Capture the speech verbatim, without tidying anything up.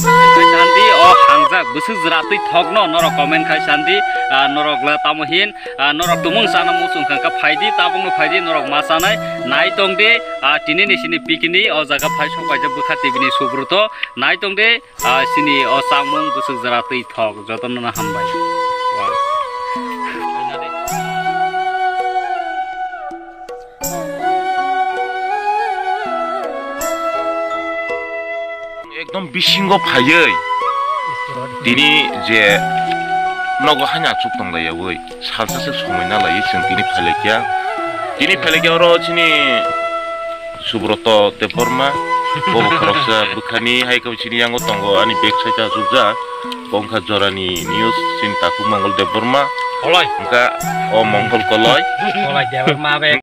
Khai sandi o hangjak bwswk jwra twi thokno norok comment khai sandi, ah, norok le tamo hin, ah, norok tumung sana muchung kha kha phaidi, tabukno phaidi norok ma chanai nai tongdi, ah, tini ni sini pikini o jaga phai sok bai bwkha T V ni Subroto nai tongdi, ah, sini o chamung bwswk jwra twi thok jotono no hambai. Wow. Ekdom bisingo phaiwi tini je nogo haino achuk tong laiyawi salsa se somoi na laiwi chwng tini phailaikya. Tini phailaikya oro chini Subroto Debbarma, bo bo khoroksa bwkhani hai khe chini yango tongo ani back side o achukjak. Bo wngkha jorani news chini takhuk Mongol Debbarma. Koloi. Wngkha o Mongol Koloi. Koloi Debbarma be.